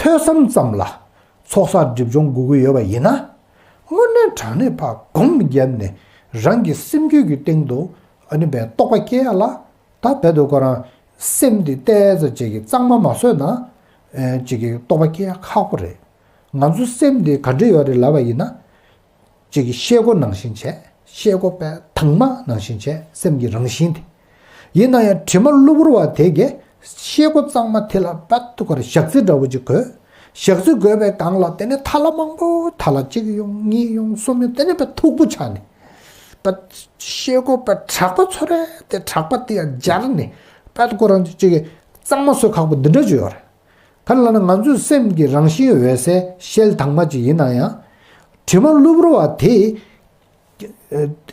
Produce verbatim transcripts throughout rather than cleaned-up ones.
ཐོས་བསམ་ཙམ་ལ་ཚོགས་བསགས་སྒྲིབ་སྦྱོང་དགོས་ཀྱི་ཡོད་པ་ཡིན་ན། དངོས་གནས་དྲང་གནས་ཕར་སྒོམ་བརྒྱབ་ནས་རང་གི་སེམས་རྒྱུད་ཀྱི་སྟེང་དུ་ཨ་ནི་བས་རྟོགས་པ་སྐྱེ་ཡ་ལ། ད་བས་དུ་ཁོ་རང་སེམས་འདི་ཏོག་ཙམ་ཅིག་གི་གཙང་མ་མ་བཟོས་ན་ཨེ་ཅིག་གི་རྟོགས་པ་སྐྱེ་ཡ་ཁག་པོ་རེད། ང་ཚོ་སེམས་འདི་ག་འདྲ་ཡོད་རེད་ལབ་པ་ཡིན་ན། ཅིག་གི་ཤེལ་སྒོ་ནང་བཞིན་བྱས། ཤེལ་སྒོ་པའི་དྭངས་མ་ནང་བཞིན་བྱས། སེམས་ཀྱི་རང་བཞིན་དེ། ཡིན་ན་ཡང་དྲི་མ་གློ་བུར་བ་དེ་གས་ཤེལ་སྒོ་གཙང་མ་དེ་ལ་རྦད་དེ་ཁོ་རང་ཞག་རྩི་འདྲ་བོ་ཅིག་དགོས། ཞག་རྩི་དགོས་པའི་སྒང་ལ་དེ་ནས་ཐལ་བ་མང་པོ་ཐལ་བ་གཅིག་ཡོང་གཉིས་ཡོང་གསུམ་ཡོང་དེ་ནས་པའི་མཐུག་པོ་ཆགས་ནས། པ་ཤེལ་སྒོ་པའི་དྲེག་པ་ཚོ་རེད་དེ་དྲེག་པ་དེ་ཡང་སྦྱར་ནས་རྦད་དེ་ཁོ་རང་ཅིག་གི་གཙང་མ་བཟོ་ཁག་པོ་འདི་འདྲ་ཅིག་ཡོད་རེད། ག་རེ་ལབ་ན་ང་ཚོའི་སེམས་ཀྱི་རང་བཞིན་འོད་གསལ་ཤེལ་དྭངས་མ་ཅིག་ཡིན་ན་ཡང་། དྲི་མ་གློ་བུར་བ་དེ།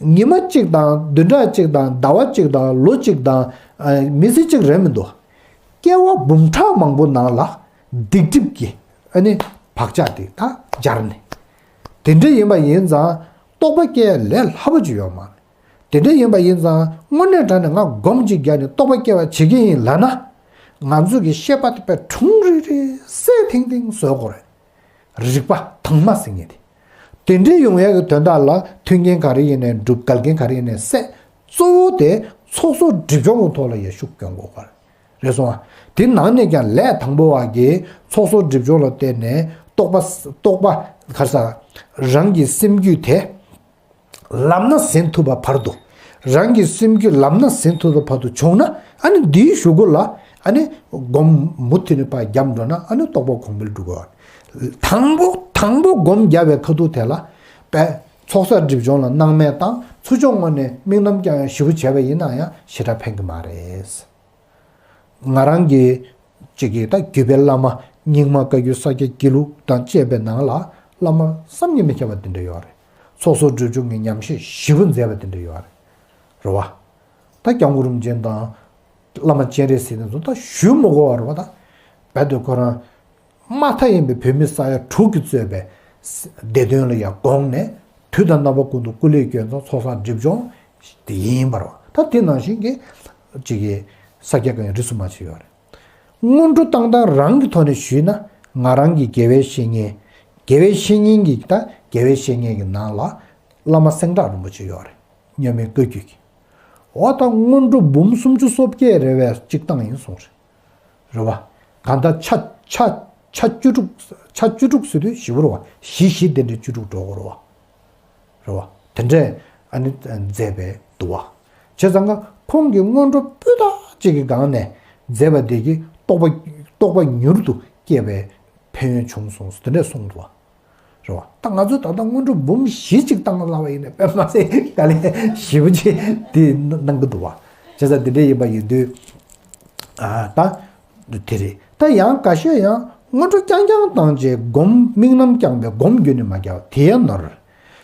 ཉི་མ་གཅིག་དང་བདུན་ཕྲག་གཅིག་དང་ཟླ་བ་གཅིག་དང་ལོ་གཅིག་དང་། མི་ཚེ་གཅིག་རེད་མི་འདུག་སྐྱེ་བ་འབུམ་ཕྲག་མང་པོ་ནང་ལ་སྡིག་སྒྲིབ་ཀྱི་ཨ་ནི་བག་ཆགས་དེ་ད་སྦྱར་ནས། དེ་འདྲ་ཡིན་པ་ཡིན་ཙང་རྟོགས་པ་སྐྱེ་ལས་སླ་པོ་ཅིག་ཡོད་མ་རེད། དེ་འདྲ་ཡིན་པ་ཡིན་ཙང་དངོས་གནས་དྲང་གནས་ང་སྒོམ་གཅིག་བརྒྱབ་ནས་རྟོགས་པ་སྐྱེ་བ་བྱེད་ཀྱི་ཡིན་ལབ་ན། ང་ཚོ་གི་ཤེས་པ་དེ་དཔེ་གྲུང་རིང་རིང་གསལ་ཐིང་ཐིང་བཟོ་དགོས་རེད། རིག་པ་དྭངས་མ་ཟེར་མཁན་དེ། དེ་འདྲའི་ཡོང་ཡག་གི་དོན་དག་ལ་མཐུན་རྐྱེན་ག་རེ་ཡིན་ནའི་འགྲུབ། འགལ་རྐྱེན་ག་རེ་ཡིན་ནའི་བསལ། གཙོ་བོ་དེ་ཚོགས་གསོག་སྒྲིབ་སྦྱོང་གི་ཐོག་ལ་ཡ་ཤུགས་སྐྱོན་དགོས་པ་རེད་སོང་ང་། དེ་ནང་ནས་ཀྱང་ལས་དང་པོ་བ་གི་ཚོགས་གསོག་སྒྲིབ་སྦྱོང་ལ་བརྟེན་ནས་རྟོགས་པ་རྟོགས་པ་ག་རེ་ཟ། རང་གི་སེམས་རྒྱུད་དེ་ལམ་སྣ་ཟིན་ཐུབ་པ་བར་དུ། རང་གི་སེམས་རྒྱུད་ལམ་སྣ་ཟིན་ཐུབ་པ་བར་དུ་བྱུང་ན་ཨ་ནི་འདིའི་གཞུག་གུ་ལ་ཨ་ནི་སྒོམ་མུ་མཐུད་ནས་ཕར་བརྒྱབ་འགྲོ་ན་ཨ་ནི་རྟོགས་པ་གོང་འཕེལ་འགྲོ་གི་ཡོད། དང་པོ་དང་པོ་སྒོམ་བརྒྱབ་པའི་ཁ་ཐུག་དེ་ལ་པས་ཚོགས་བསགས་སྒྲིབ་སྦྱོང་ལ་སྣང་མེད་དང་ཚུར་ཕྱོགས་ངོས་ནས་དམིགས་རྣམ་རྐྱང་ཡང་ཞེ་པོ་བྱས་པ་ཡིན་ན་ཡང་ཞེ་དྲག་ཕན་གྱི་མ་རེད། ང་རང་གི་གཅིག་གི་ད་བརྒྱུད་པའི་བླ་མ་རྙིང་མ་བཀའ་བརྒྱུད་ས་སྐྱ་དགེ་ལུགས་དང་བཅས་པའི་ནང་ལ་བླ་མ་བསམ་གྱིས་མི་ཁྱབ་པ་དེ་འདྲ་ཡོད་རེད། ཚོགས་གསོག་སྒྲིབ་སྦྱོང་གི་ཉམས་བཞེས་ཞེ་པོ་མཛད་པ་དེ་འདྲ་ཡོད་རེད། རེད་བ། ད་སྐྱབས་མགོན་རིན་པོ་ཆེ་དང་བླ་མ་སྤྱན་རས་གཟིགས་དེ་ཚོ་ད་ཞུ་མི་དགོས་པ་རེད་བ། ད་རྦད་དེ་ཁོ་རང་མ་མཐའ་ཡས་པའི་བོད་མི་ས་ཡ་དྲུག་གིས་གཙོས་པའི་སྡེ་དོན་ལ་ཡང་དགོངས་ནས་དུས་དང་རྣམ་པ་ཀུན་ཏུ་སྐུ་ལས་བསྐྱོན་ཙང་ཚོགས་བསགས་སྒྲིབ་སྦྱོང་དེ་ཡིན་པ་རེད་བ། ད་དེ་ནང་བཞིན་གྱི་གཅིག་གི་ས་སྐྱ་གང་རིས་སུ་མ་ཆད་ཡོད་རེད། སྔོན་འགྲོ་བཏང་སྟངས་རང་གི་ཐོག་ནས་ཞུས་ན་ང་རང་གི་དགེ་བའི་བཤེས་གཉེན། དགེ་བའི་བཤེས་གཉེན་གྱི་ད་དགེ་བའི་བཤེས་གཉེན་གྱི་ནང་ལ་བླ་མ་སེང་བྲག་རིན་པོ་ཆེ་ཡོད་རེད། མཉམ་མེད་བཀའ་བརྒྱུད་ཀྱི། འོ་ད་སྔོན་འགྲོ་འབུམ་སུམ་ཅུ་སོ་བརྒྱད་རེ་བའི་གཅིག་བཏང་ཡིན་གསུངས་རེད། རེད་བ། གང་ལྟར་ཆ་ཆ་ཆ་བཅུ་དྲུག་ཆ་བཅུ་དྲུག་ཟེར་དུས་བཞི་པོ་རེད་བ། བཞི་བཞི་དེ་འདྲའི་བཅུ་དྲུག་འགྲོ་དགོས་རེད་བ། རེད་བ། དེ་འདྲས་ཨ་ནི་མཛད་པའི་འདུག་བ། བྱས་ཙང་ཀ་ཁོང་གི་སྔོན་འགྲོ་སྤུས་དག་ཅིག་གི་སྒང་ནས་མཛད་པ་དེ་གིས་རྟོགས་པ་རྟོགས་པ་མྱུར་དུ་སྐྱེས་པའི་ཕན་ཡོན་བྱུང་སོང་དེ་འདྲས་གསུངས་འདུག་བ། རེད་བ། ད་ང་ཚོས་ད་ལྟ་སྔོན་འགྲོ་འབུམ་བཞི་ཅིག་བཏང་ལབ་པ་ཡིན་ན་དཔེ་མ་སྲིད་དཀའ་ལས་ཞེ་པོ་ཅིག་དེ་གནང་གི་འདུག་བ། བྱས་ཙང་དེ་འདྲས་ཡིན་པ་ཡིན་དུས། ཨ་ད། དེ་རེད། ད་ཡང་འགའ་ཤས་ཡང་སྔོན་འགྲོ་རྐྱང་རྐྱང་བཏང་རྗེས་སྒོམ་དམིགས་རྣམ་རྐྱང་པའི་སྒོམ་རྒྱུད་ནས་མ་རྒྱག་པ་དེ་ཡང་ནོར། བྱས་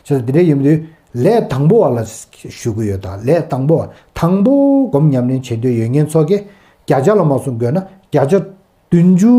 ཙང་དེ་འདྲས་ཡིན་དུས་ལས་དང་པོ་བ་ལ་ཞུ་གི་ཡོད། ད་ལས་དང་པོ་བ་དང་པོ་སྒོམ་ཉམས་ལེན་བྱེད་འདོད་ཡོད་མཁན་ཚོ་གིས་བརྒྱ་ཆ་ལ་མ་སོང་དགོས་ན་བརྒྱ་ཆ་བདུན་ཅུ་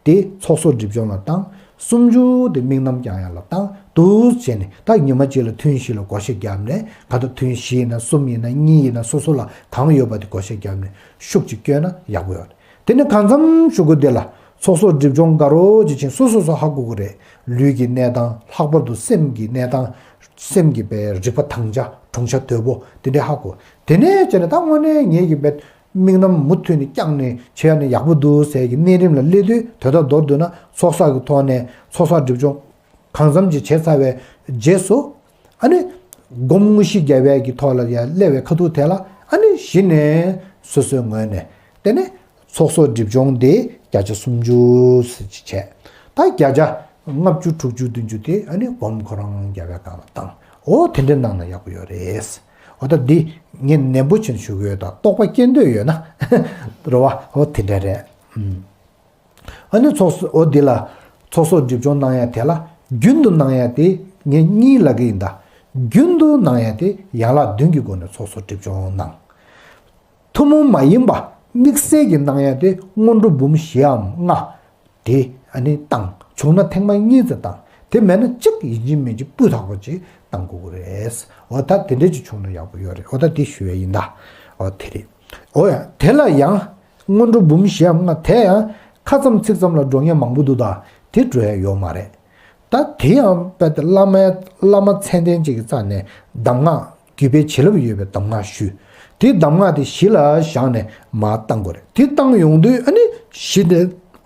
དེ་ཚོགས་གསོག་སྒྲིབ་སྦྱོང་ལ་བཏང་། སུམ་ཅུ་དེ་དམིགས་རྣམ་རྐྱང་ཡག་ལ་བཏང་། འདུག་བྱས་ནས་ད་ཉི་མ་གཅིག་ལ་ཐུན་བཞི་ལ་བགོ་བཤའ་བརྒྱབ་ནས་ག་ད་ཐུན་བཞི་ཡིན་ན་གསུམ་ཡིན་ན་གཉིས་ཡིན་ན་སོ་སོ་ལ་གང་ཡོད་པ་དེ་བགོ་བཤའ་བརྒྱབ་ནས་ཤུགས་ཅིག་བསྐྱོན་ན་ཡག་པོ་ཡོད་རེད། དེ་ནས་གང་འཚམ་ཞུ་དགོས་དེ་ལ་ཚོགས་གསོག་སྒྲིབ་སྦྱོང་དགའ་རོགས་ཅིག་ཕྱིན་སོ་སོ་སོ་ཧ་གོ་གི་རེད། ལུས་ཀྱི་གནས་སྟངས་ལྷག་པར་དུ་སེམས་ཀྱི་གནས་སྟངས་སེམས་ཀྱི་པའི་རིག་པ་དྭངས་ཆ་གྲུང་ཆ་དོད་པོ་དེ་འདྲས་ཧ་གོ། དེ་ནས་བྱས་ནས་ད་དངོས་གནས་ངེད་ཀྱི་པའི་དམིགས་རྣམ་མུ་མཐུད་ནས་བསྐྱངས་ནས་བྱས་ནས་ཡག་པོ་འདུག་ཟེར་གྱི་གནས་རིམ་ལ་སླེབས་དུས་དོན་དག་མདོར་བསྡུས་ན་ཚོགས་བསགས་ཀྱི་ཐོག་ནས་ཚོགས་བསགས་སྒྲིབ་སྦྱོང་གང་འཚམ་ཅིག་བྱས་ཚར་བའི་རྗེས་སུ། ཨ་ནི། སྒོམ་དངོས་གཞི་རྒྱབ་པའི་གི་ཐོག་ལ་ཡང་སླེབས་པའི་ཁ་ཐུག་དེ་ལ་ཨ་ནི་གཞི་ནས་སོ་སོའི་ངོས་ནས་དེ་ནས་ཚོགས་གསོག་སྒྲིབ་སྦྱོང་དེ་བརྒྱ་ཆ་སུམ་ཅུ་ཟེར་ཅིག་བྱས། ད་བརྒྱ་ཆ་ལྔ་བཅུ་དྲུག་ཅུ་བདུན་ཅུ་དེ་ཨ་ནི་སྒོམ་ཁོ་རང་རྒྱབ་པའི་སྒང་ལ་བཏང་། འོ་དེ་འདྲ་གནང་ན་ཡག་པོ་ཡོད་རེད། འོ་ད་འདི་ངས་ནན་པོ་བྱས་ནས་ཞུ་གི་ཡོད། ད་རྟོགས་པ་སྐྱེ་འདོད་ཡོད་ན་རེད་བ། འོ་དེ་འདྲ་རེད། ཨུམ། ཨ་ནི་ཚོགས་གསོག་འོ་འདི་ལ་ཚོགས་གསོག་སྒྲིབ་སྦྱོང་གནང་ཡ་དེ་ལ་རྒྱུན་དུ་གནང་ཡ་དེ་ངས་གཉིས་ལབ་ཀྱི་ཡིན། ད་རྒྱུན་དུ་གནང་ཡ་དེ་ཡན་ལག་བདུན་གྱི་སྒོ་ནས་ཚོགས་གསོག་སྒྲིབ་སྦྱོང་གནང་། ཐུན་མོང་མ་ཡིན་པ་དམིགས་བསལ་གྱི་གནང་ཡ་དེ་སྔོན་འགྲོ་འབུམ་བཞིའམ་ལྔ་དེ་ཨ་ནི་བཏང་། བྱུང་ན་ཐེངས་མ་གཉིས་ཙམ་བཏང་། དེ་མེད་ན་གཅིག་ཡིན་གཅིག་མིན་གཅིག་སྤུས་དག་པོ་ཅིག་བཏང་དགོས་ཀྱི་རེད། འོ་ད་དེ་འདྲ་ཅིག་བྱུང་ན་ཡག་པོ་ཡོད་རེད། འོ་ད་དེ་ཞུ་ཡ་ཡིན། ད་འོ་དེ་རེད། འོ་ཡ་དེ་ལ་ཡང་སྔོན་འགྲོ་འབུམ་བཞིའམ་ལྔ་དེ་ཡང་། ཁ་ཙམ་ཚིག་ཙམ་ལ་འགྲོ་མཁན་མང་པོ་འདུག་ད་དེ་འགྲོ་ཡ་ཡོད་མ་རེད། ད་དེ་ཡང་དཔེ་དེ་བླ་མའི་བླ་མ་མཚན་ལྡན་ཅིག་གི་རྩ་ནས་གདམས་ངག་གུས་པའི་བྱིན་རླབས་ཡོད་པའི་གདམས་ངག་ཞུས། དེ་གདམས་ངག་དེ་གཞི་ལ་བཞག་ནས་མར་བཏང་དགོས་རེད། དེ་བཏང་ཡོང་དུས་ཨ་ནི་གཞི་དེ་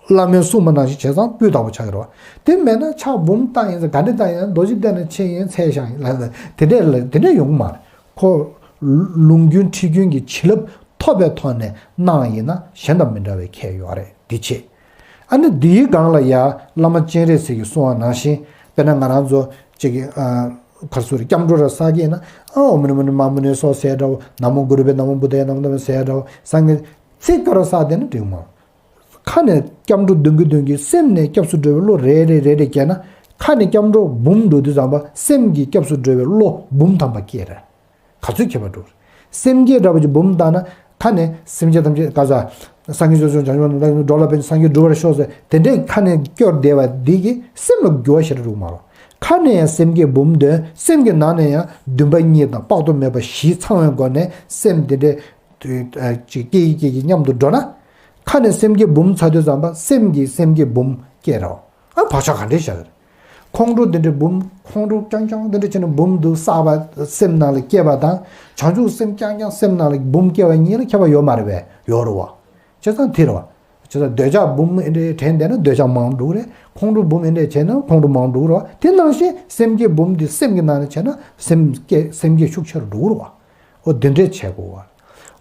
བླ་མའི་གསུངས་པ་ནང་བཞིན་བྱས་ཙང་སྤུས་དག་པོ་ཆགས་ཀྱི་རེད་བ། དེ་མེད་ན་ཕྱག་འབུམ་བཏང་ཡིན་ཙང་ག་འདྲ་བཏང་ཡིན་རྡོ་རྗེ་གདན་ལ་ཕྱིན་ཡིན་ཚད་བཞག་ཡིན་ལ་དེ་འདྲས་ལ་དེ་འདྲས་ཡོང་གི་མ་རེད། ཁོ་ལུང་རྒྱུན་ཁྲིད་རྒྱུན་གྱི་བྱིན་རླབས་ཐོབ་པའི་ཐོག་ནས་གནང་ཡིན་ན་གཞན་དང་མི་འདྲ་བའི་ཁྱད་ཡོད་རེད། འདི་བྱེད། ཨ་ནི་འདིའི་སྒང་ལ་ཡ་བླ་མ་སྤྱན་རས་གཟིགས་ཀྱིས་གསུངས་པ་ནང་བཞིན་དཔེར་ན་ང་རང་ཚོ་གཅིག་གི་ཨ་ག་རེ་ཟེར་སྐྱབས་འགྲོ་ར་ས་གི་ཡིན་ན་ཨ་ཨོཾ་མ་ཎི་མ་ཎི་མ་ཧཱ་མུ་ནེ་སྭཱ་ཧཱ་ཟེར་འདྲ་བོ། ན་མོ་གུ་རུ་བྷྱོ་ན་མོ་བུདྡྷཱ་ཡ་ན་མོ་དྷརྨཱ་ཡ་ཟེར་འདྲ་བོ། སངས་རྒྱས་ཚིག་སྐོར་ར་ས་དེ་ནི་འགྲིག་མ། ཁ་ནས་སྐྱབས་འགྲོ་འདོན་གི་འདོན་གི་སེམས་ནས་སྐྱབས་སུ་འགྲོ་བའི་བློ་རེ་རེ་རེ་རེ་སྐྱེས་ན་ཁ་ནས་སྐྱབས་འགྲོ་འབུམ་འགྲོ་དུས་ཙམ་པ་སེམས་ཀྱི་སྐྱབས་སུ་འགྲོ་བའི་བློ་འབུམ་ཐམ་པ་སྐྱེས་རེད། ག་ཚོད་ཁྱད་པར་འགྲོ། སེམས་བསྐྱེད་འདྲ་པོ་ཅིག་འབུམ་བཏང་ན་ཁ་ནས་སེམས་ཅན་ཐམས་ཅད་ག་ས། སངས་རྒྱས་ཆོས་སྐྱོང་བྱང་ཆུབ་ལམ་འགྲོ་ལ་ཕན་ཕྱིར་སངས་རྒྱས་འགྲུབ་པར་ཤོག་ཟེར་དེ་འདྲས་ཁ་ནས་སྐྱོར་བསྡད་པ་འདི་གིས་སེམས་ལ་འགྱུར་བ་ཞེ་དྲག་འགྲོ་གི་མ་རེད། ཁ་ནས་ཡང་སེམས་བསྐྱེད་འབུམ་འདོན་སེམས་ཀྱི་ནང་ནས་ཡང་འདུན་པ་གཉིས་དང་དཔག་ཏུ་མེད་པ་བཞི་ཚང་བའི་སྒོ་ནས་སེམས་འདི་འདྲས་ཅིག་སྐྱེ་གི་སྐྱེ་གི་མཉམ་དུ་འགྲོ་ན། ཁ་ནས་སེམས་བསྐྱེད་འབུམ་ཚར་དུས་ཙམ་པ་སེམས་ཀྱི་སེམས་བསྐྱེད་འབུམ་སྐྱེ་རོགས། ཨ་བག་ཆགས་ག་འདྲས་བཞག་གི་རེད། ཁོང་ཁྲོ་འདི་འདྲའི་འབུམ་ཁོང་ཁྲོ་རྐྱང་རྐྱང་འདི་འདྲ་བྱས་ནས་འབུམ་འདུག་བསགས་པ་སེམས་ནང་ལ་སྐྱེས་པ་དང་བྱང་ཆུབ་སེམས་རྐྱང་རྐྱང་སེམས་ནང་ལ་འབུམ་སྐྱེ་བ་གཉིས་ལ་ཁྱད་པར་ཡོད་མ་རེད་པས། ཡོད་རེད་བ། བྱས་ཙང་དེ་རེད་བ། བྱས་ཙང་འདོད་ཆགས་འབུམ་འདི་འདྲའི་དྲན་བསྡད་ན་འདོད་ཆགས་མང་འགྲོ་གི་རེད། ཁོང་ཁྲོ་འབུམ་འདི་འདྲའི་བྱས་ན་ཁོང་ཁྲོ་མང་འགྲོ་གི་རེད་བ། དེ་ནང་བཞིན་སེམས་བསྐྱེད་འབུམ་འདི་སེམས་ཀྱི་ནང་ནས་བྱས་ན་སེམས་བསྐྱེད་སེམས་བསྐྱེད་ཤུགས་ཆེ་རུ་འགྲོ་གི་རེད་བ། འོ་འདི་འདྲས་བྱེད་དགོས་བ།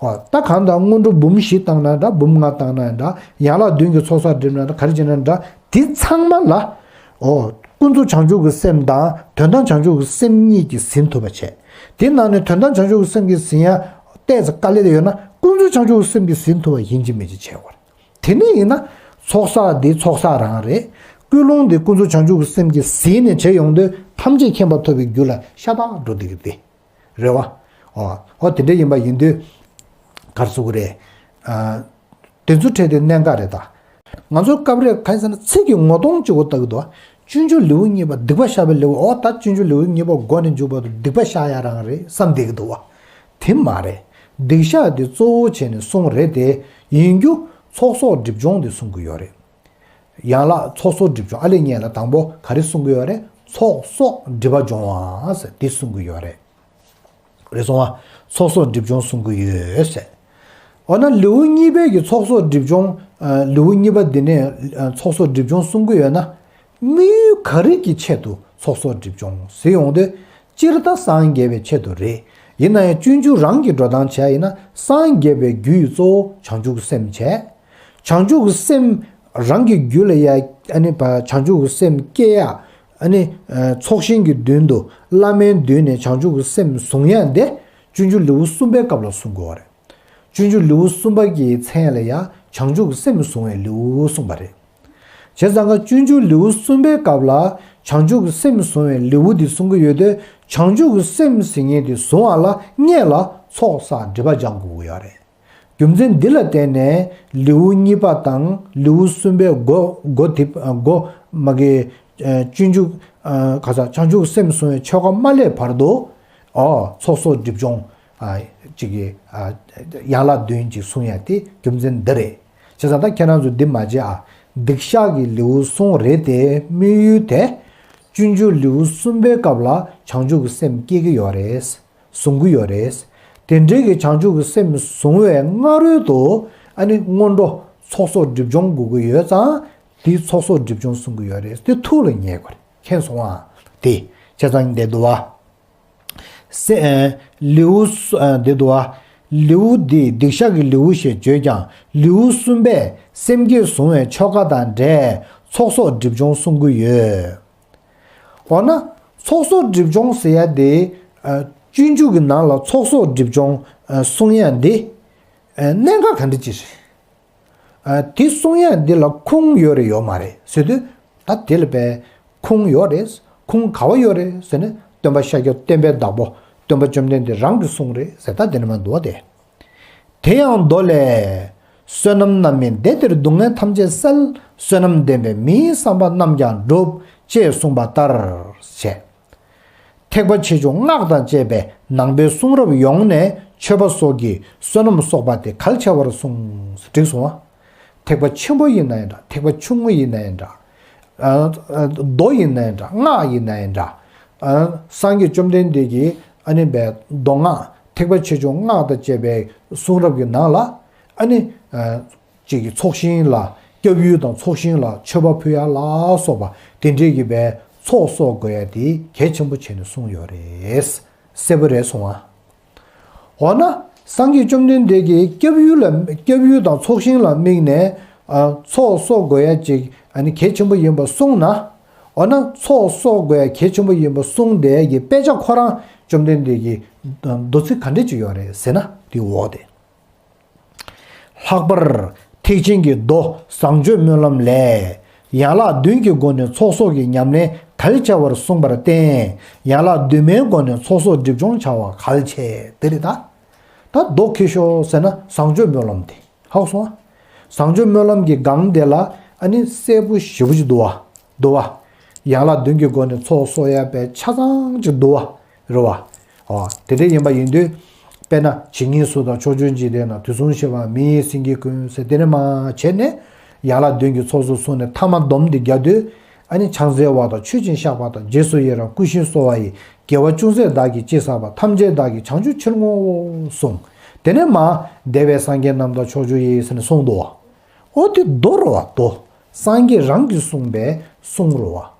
འོ་ད་གང་ལྟར་སྔོན་འགྲོ་འབུམ་བཞི་བཏང་ན་འདྲ་འབུམ་ལྔ་བཏང་ན་འདྲ་ཡན་ལག་བདུན་གྱི་ཚོགས་བསགས་སྒྲིབ་ན་འདྲ་ག་རེ་བྱེད་ན་འདྲ་དེ་ཚང་མ་ལ། འོ་ཀུན་རྫོབ་བྱང་ཆུབ་ཀྱི་སེམས་དང་དོན་དམ་བྱང་ཆུབ་ཀྱི་སེམས་གཉིས་ཀྱིས་ཟིན་ཐུབ་པ་བྱས། དེ་ནང་ནས་དོན་དམ་བྱང་ཆུབ་ཀྱི་སེམས་ཀྱིས་ཟིན་ཡ་ཏོག་ཙམ་དཀའ་ལས་ཡོད་ན་ཀུན་རྫོབ་བྱང་ཆུབ་ཀྱི་སེམས་ཀྱིས་ཟིན་ཐུབ་པ་ཡིན་གཅིག་མིན་གཅིག་བྱེད་དགོས་རེད། དེ་ནས་ཡིན་ན་ཚོགས་བསགས་འདི་ཚོགས་བསགས་རང་རེད། ཀུན་སློང་འདི་ཀུན་རྫོབ་བྱང་ཆུབ་ཀྱི་སེམས་ཀྱིས་ཟིན་ནས་བྱས་ཡོང་དུས་ཐམས་ཅད་མཁྱེན་པ་ཐོབ་པའི་རྒྱུ་ལ་ཤ་སྟག་འགྲོ་བསྡད་ཀྱི་འདི། རེད་བ། འོ། འོ་དེ་འདྲ་ཡིན་པ་ཡིན་དུས། ག་རེ་ཟེར་དགོས་རེད། ཨ། དེ་ཚོ་འཕྲད་དུས་གནད་འགག་རེད་ད། ང་ཚོ་སྐབས་རེ་གང་ཡིན་ཟེར་ན་ཚིག་གི་ངོ་གདོང་གཅིག་པོ་ལྟ་གི་འདུག་སྤྱོད་འཇུག་ལེའུ་གཉིས་པ་སྡིག་པ་བཤགས་པའི་ལེའུ་འོ་ད་སྤྱོད་འཇུག་ལེའུ་གཉིས་པ་མགོ་ནས་མཇུག་བར་དུ་སྡིག་པ་བཤགས་ཡ་རང་རེད་བསམ་བསྡད་ཀྱི་འདུག་བ། དེ་མ་རེད། སྡིག་བཤགས་དེ་གཙོ་བོ་བྱས་ནས་གསུངས་རེད་དེ། ཡིན་རྒྱུ་ཚོགས་གསོག་སྒྲིབ་སྦྱོང་དེ་གསུང་གི་ཡོད་རེད། ཡན་ལག་ཚོགས་གསོག་སྒྲིབ་སྦྱོང་ཨ་ལས་ངས་ལ་དང་པོ་ག་རེ་གསུང་གི་ཡོད་རེད། ཚོགས་གསོག་སྒྲིབ་པ་སྦྱོང་བ་ཟེར་འདི་གསུང་གི་ཡོད་རེད། རེད་སོང་བ། ཚོགས་གསོག་སྒྲིབ་སྦྱོང་གསུང་གི་ཡོད་ཟེར། འོ་ན་ལེའུ་གཉིས་པའི་གི་ཚོགས་གསོག་སྒྲིབ་སྦྱོང་། ལེའུ་གཉིས་པ་འདི་ནས་ཚོགས་གསོག་སྒྲིབ་སྦྱོང་གསུང་གི་ཡོད་ན། དམིགས་ཡུལ་ག་རེ་གི་ཆེད་དུ་ཚོགས་གསོག་སྒྲིབ་སྦྱོང་ཟེར་ཡོང་དུས། སྤྱིར་ད་སངས་རྒྱས་པའི་ཆེད་དུ་རེད། ཡིན་ན་ཡང་སྤྱོད་འཇུག་རང་གི་འགྲོ་སྟངས་བྱས་ཡིན་ན་སངས་རྒྱས་པའི་རྒྱུ་ཡི་གཙོ་བོ་བྱང་ཆུབ་ཀྱི་སེམས་བྱས། བྱང་ཆུབ་ཀྱི་སེམས་རང་གི་རྒྱུད་ལ་ཡ་ཨ་ནི་བ་བྱང་ཆུབ་ཀྱི་སེམས་སྐྱེ་ཡ། ཨ་ནི་ཚོགས་ཞིང་གི་མདུན་དུ་བླ་མའི་མདུན་ནས་བྱང་ཆུབ་ཀྱི་སེམས་བཟུང་ཡ་འདི་སྤྱོད་འཇུག་ལེའུ་གསུམ་པའི་སྐབས་ལ་གསུང་དགོས་པ་རེད། སྤྱོད་འཇུག་ལེའུ་གསུམ་པ་གི་མཚན་ལ་ཡ་བྱང་ཆུབ་ཀྱི་སེམས་བཟུང་བའི་ལེའུ་གསུངས་པ་རེད། བྱས་ཙང་ཀ་སྤྱོད་འཇུག་ལེའུ་གསུམ་པའི་སྐབས་ལ་བྱང་ཆུབ་ཀྱི་སེམས་བཟུང་བའི་ལེའུ་འདི་གསུང་གི་ཡོད་དུས་བྱང་ཆུབ་ཀྱི་སེམས་ཟེར་མཁན་དེ་བཟུང་བ་ལ་སྔོན་ལ་ཚོགས་བསགས་སྒྲིབ་པ་སྦྱང་དགོས་ཀྱི་ཡོད་རེད། རྒྱུ་མཚན་འདི་ལ་བརྟེན་ནས་ལེའུ་གཉིས་པ་དང་ལེའུ་གསུམ་པའི་འགོ་འགོ་དེ་འགོ་མ་གི་སྤྱོད་འཇུག་ག་ས་བྱང་ཆུབ་ཀྱི་སེམས་བཟུང་བའི་ཆོ་ག་མ་སླེབས་བར་དུ་ཨོ་ཚོགས་གསོག་སྒྲིབ་སྦྱོང་ཅིག་གི་ཡན་ལག་བདུན་ཅིག་གསུང་ཡ་དེ་རྒྱུ་མཚན་འདི་རེད། བྱས་ཙང་ད་ཁྱེད་རང་ཚོ་འདི་མ་བརྗེད་ཨ། སྡིག་བཤགས་ཀྱི་ལེའུ་གསུམ་རེད་དེ་དམིགས་ཡུལ་དེ། སྤྱོད་འཇུག་ལེའུ་གསུམ་པའི་སྐབས་ལ་བྱང་ཆུབ་ཀྱི་སེམས་སྐྱེ་གི་ཡོད་རེད། བཟུང་གི་ཡོད་རེད། དེ་འདྲའི་གི་བྱང་ཆུབ་ཀྱི་སེམས་བཟུང་བའི་སྔ་རོལ་དུ་ཨ་ནི་སྔོན་འགྲོ་ཚོགས་གསོག་སྒྲིབ་སྦྱོང་དགོས་ཀྱི་ཡོད་ཙང་དེའི་ཚོགས་གསོག་སྒྲིབ་སྦྱོང་གསུང་གི་ཡོད་རེད་དེ་ཐུགས་ལ་ངེས་དགོས་རེད། མཁྱེན་སོང་ཨ། དེ་བྱས་ཙང་འདི་འདུག་བ། སེ་ལེའུ་འདི་འདུག་བ། ལེའུ་འདི་སྡིག་བཤགས་ཀྱི་ལེའུ་ཞེས་བརྗོད་ཀྱང་ལེའུ་གསུམ་པས་སེམས་བསྐྱེད་བཟུང་བའི་ཆོ་ག་དང་འབྲེལ་ཚོགས་གསོག་སྒྲིབ་སྦྱོང་གསུང་གི་ཡོད། འོ་ན་ཚོགས་གསོག་སྒྲིབ་སྦྱོང་ཟེར་ཡ་དེ་སྤྱོད་འཇུག་གི་ནང་ལ་ཚོགས་གསོག་སྒྲིབ་སྦྱོང་གསུང་ཡ་འདི་གནད་འགག་ག་འདྲ་ཅིག་རེད། དེ་གསུང་ཡ་འདི་ལ་ཁུངས་ཡོད་རེད་ཡོད་མ་རེད་ཟེར་དུས་ད་དེ་ལ་བས་ཁུངས་ཡོད་རེད། ཁུངས་ག་བ་ཡོད་རེད་ཟེར་ན་སྟོན་པ་ཤཱཀྱ་བསྟན་པའི་བདག་པོ་སྟོན་པ་བཅོམ་ལྡན་འདས་རང་གིས་གསུངས་རེད་ཟེར་ད་དེ་ནས་མ་འདུག་བ་དེ། དེ་ཡང་མདོ་ལས། བསོད་ནམས་རྣམ་སྨིན་བདེ་སྟེར་སྡུག་བསྔལ་ཐམས་ཅད་བསལ། བསོད་ནམས་ལྡན་པས་མིའི་བསམ་པ་རྣམས་ཀྱང་འགྲུབ། ཅེས་གསུངས་པ་ལྟར་བྱས། ཐེག་པ་ཆེ་ཆུང་སྔགས་དང་བཅས་པའི་ནང་པའི་གསུང་རབ་ཡོངས་ནས་མཆོད་པ་སོགས་ཀྱི་བསོད་ནམས་གསོག་པ་དེ་གལ་ཆེ་བར་གསུངས། འགྲིག་སོང་ང་། ཐེག་པ་ཆེན་པོ་ཡིན་ན་ཡང་འདྲ། ཐེག་པ་ཆུང་ངུ་ཡིན་ན་ཡང་འདྲ། ཨ་ཨ་མདོ་ཡིན་ན་ཡང་འདྲ། སྔགས་ཡིན་ན་ཡང་འདྲ། ཨ་སངས་རྒྱས་བཅོམ་ལྡན་འདས་ཀྱིས་ཨ་ནི་བའི་མདོ་སྔགས་ཐེག་པ་ཆེ་ཆུང་སྔགས་དང་བཅས་པའི་གསུང་རབ་ཀྱི་ནང་ལ་ཨ་ནི་ཨ་ཅིག་གི་ཚོགས་ཞིང་ལ་སྐྱབས་ཡུལ་དང་ཚོགས་ཞིང་ལ་མཆོད་པ་ཕུལ་ཡ་ལ་སོགས་པ་དེ་འདྲའི་གི་བའི་ཚོགས་གསོག་དགོས་ཡ་དེ་གལ་ཆེན་པོ་བྱས་ནས་གསུངས་ཡོད་རེད། གསལ་པོ་རེད་སོང་ཨ། འོ་ན་སངས་རྒྱས་བཅོམ་ལྡན་འདས་ཀྱིས་སྐྱབས་ཡུལ་ལ་སྐྱབས་ཡུལ་དང་ཚོགས་ཞིང་ལ་དམིགས་ནས་ཨ་ཚོགས་གསོག་དགོས་ཡ་ཅིག་ཨ་ནི་གལ་ཆེན་པོ་ཡིན་པ་གསུངས་ན། འོ་ན་ཚོགས་གསོག་དགོས་ཡ་གལ་ཆེན་པོ་ཡིན་པ་གསུངས་བསྡད་ཀྱི་དཔེ་ཆ་ཁོ་རང་བཅོམ་ལྡན་འདས་ཀྱིས་མདོ་ཚིག་ག་འདྲ་ཅིག་ཡོད་རེད་ཟེར་ན་དེའི་འོག་དེ། ལྷག་པར་ཐེག་ཆེན་གྱི་མདོ་བཟང་སྤྱོད་སྨོན་ལམ་ལས། ཡན་ལག་བདུན་གྱི་སྒོ་ནས་ཚོགས་གསོག་གི་ཉམས་ལེན་གལ་ཆེ་བར་གསུངས་པར་བརྟེན། ཡན་ལག་བདུན་མའི་སྒོ་ནས་ཚོགས་གསོག་སྒྲིབ་སྦྱོང་བྱ་བ་གལ་ཆེ། དེ་རེད་ད། ད་མདོ་ཁེ་ཤོ་ཟེར་ན་བཟང་སྤྱོད་སྨོན་ལམ་དེ་ཧ་གོ་སོང་ཨ། བཟང་སྤྱོད་སྨོན་ལམ་གྱི་སྒང་དེ་ལ་ཨ་ནི་གསལ་པོ་ཞེ་པོ་ཅིག་འདུག་བ། འདུག་བ། ཡན་ལག་བདུན་གྱི་སྒོ་ནས་ཚོགས་གསོག་ཡ་པའི་ཆ་ཚང་ཅིག་འདུག་བ། རེད་བ། ཨོ། དེ་འདྲ་ཡིན་པ་ཡིན་དུས། དཔེར་ན་ཇི་སྙེད་སུ་དང་ཕྱོགས་བཅུའི་འཇིག་རྟེན་ན། དུས་གསུམ་གཤེགས་པ་མི་ཡི་སེང་གེ་ཀུན་ཟེར་དེ་ནས་མར་བྱས་ནས། ཡན་ལག་བདུན་གྱི་ཚོགས་གསོག་གསུངས་ནས་ཐ་མ་སྡོམ་དེ་རྒྱག་དུས། ཨ་ནི་ཕྱག་འཚལ་བ་དང་མཆོད་ཅིང་བཤགས་པ་དང་། རྗེས་སུ་ཡི་རང་བསྐུལ་ཞིང་གསོལ་བ་ཡི། དགེ་བ་ཅུང་ཟད་བདག་གིས་ཅི་བསགས་པ། ཐམས་ཅད་བདག་གིས་བྱང་ཆུབ་ཕྱིར་བསྔོའོ་གསུངས། དེ་ནས་མར་འདས་པའི་སངས་རྒྱས་རྣམས་དང་ཕྱོགས་བཅུ་ཡི་ཟེར་ནས་གསུངས་འདུག་བ། ཨོ་དེ་མདོ་རེད་བ་མདོ། སངས་རྒྱས་རང་གིས་གསུངས་པའི་གསུང་རེད་